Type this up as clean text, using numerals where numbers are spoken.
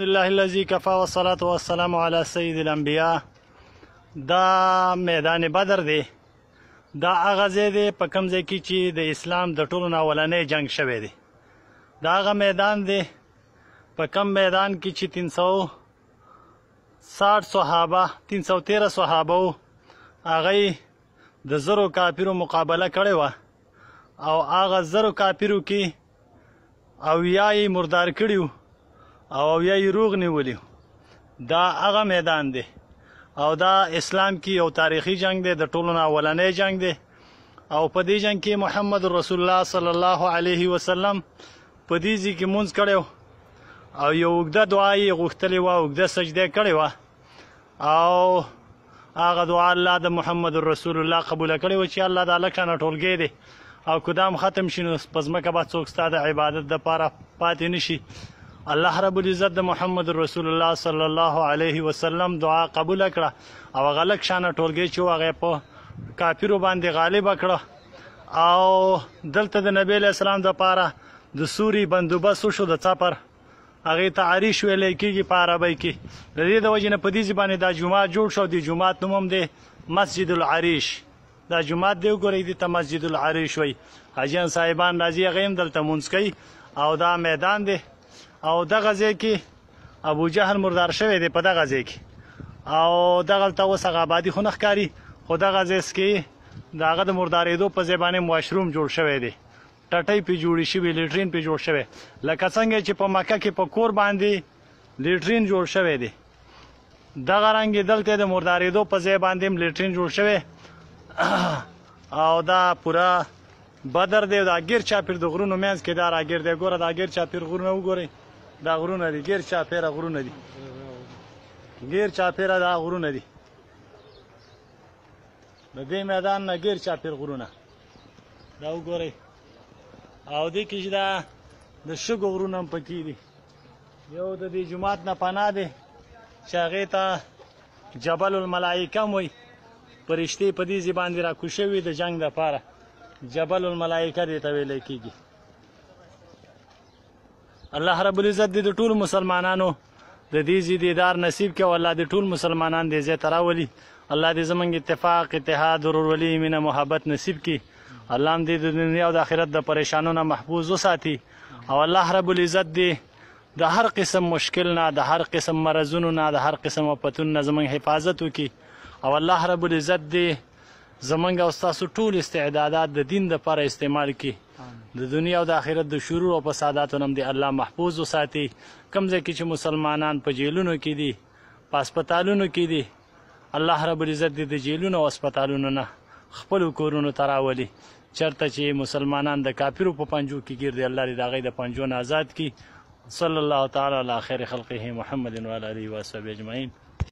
الله الذي كفى والصلاة والسلام على سيد الانبياء. دا میدان بدر دی، دا هغه ځای دی په کوم ځای کې چې د اسلام د ټولو نه اولنی جنګ شوی دی. دا هغه میدان دی په کوم میدان کې چې 360 صحابه، 313 صحابه وو، هغوی د زرو کافرو مقابله کړې وه او هغه زرو کافرو کې 70 یې مردار کړي وو او 70 یې روغ نیولي وو. دا هغه میدان دی او دا اسلام کې یو تاریخي جنگ دی، د ټولو نه اولنی جنگ دی. او په دې جنگ کې محمد رسول الله صلی الله علیه وسلم په دې ځای کې مونځ کړی او یو اوږده دعا یې غوښتلې وه، اوږده سجده یې کړې وه او هغه دعا الله د محمد رسول الله قبوله کړې وه چې الله دا لږ شانه ټولګی دی او که دا هم ختم شي نو په ځمکه به څوک ستا د عبادت دپاره پاتې نه شي. الله رب العزت د محمد رسول الله صلی الله علیه وسلم دعا قبوله کړه او هغه لږ شانه ټولګی چې و هغه یې په کافرو باندې غالبه کړه. او دلته د نبی علیه السلام دپاره د سوري بندوبست وشو، د څپر هغې ته عریش ویلی کېږي په عربۍ کې. د دې د وجې نه په دې ځای باندې دا جومات جوړ شو او د جومات نوم هم دی مسجد العریش. دا جومات دی وګورئ، دې ته مسجد العریش وایي. حاجیان صاحبان راځي، هغه هم دلته مونځ کوي. او دا میدان دی او دغه ځای کې ابو جهل مردار شوی دی په دغه ځای کې. او دغلته اوس هغه آبادي خو نه ښکاري، خو دغه ځای کې د هغه د مردارېدو په ځای باندې واشروم جوړ شوی دی، ټټۍ پې جوړې شوي، لیټرین پې جوړ شوی، لکه څنګه چې په مکه کې په کور باندې لیټرین جوړ شوی دی، دغه رنګ دلته د مردارېدو په ځای باندې هم لیټرین جوړ شوی. او دا پوره بدر دی. دا ګیر چاپیر د غرونو منځ کې دا راګیر دی. ګوره دا ګیر چاپیر غرونه وګورئ، دا غرونه دي، ګیر چاپیره غرونه دي، ګیر چاپیره دا غرونه دي. د دې میدان نه ګیر چاپیر غرونه دا وګورئ. او دې کې چې دا د شګو غرونه هم پکې دي. یو د دې جومات نه پناه دی چې هغې ته جبل الملائکه هم وایي. فرشتې په دې ځای باندې راکوز شوي د جنګ دپاره، جبل الملائکه دې ته ویلی کېږي. الله رب العزت دې د ټولو مسلمانانو د دې ځای دیدار نصیب کړي او الله دې ټول مسلمانان دې ځای ته راولي. الله دې زموږ اتفاق، اتحاد، ورورولي، مینه، محبت نصیب کړي. الله هم دې د دنیا او د آخرت د پریشانو نه محفوظ وساتي. او الله رب العزت دې د هر قسم مشکل نه، د هر قسم مرضونو نه، د هر قسم آفتونو نه زموږ حفاظت وکړي. او الله رب العزت دې زمونږ او ستاسو ټول استعدادات د دین دپاره استعمال کړي. د دنیا او د آخرت د شرور او فساداتو نه هم دې الله محفوظ وساتي. کوم ځای کې چې مسلمانان په جیلونو کې دي، په هسپتالونو کې دي، الله رب العزت دې د جیلونو او هسپتالونو نه خپلو کورونو ته راولي. چېرته چې مسلمانان د کافرو په پنجو کې ګیر دي، الله دې د هغوی د پنجو نه آزاد کړي. صلی الله تعالی علی خیر خلقه محمد وعلى آله وصحبه اجمعین.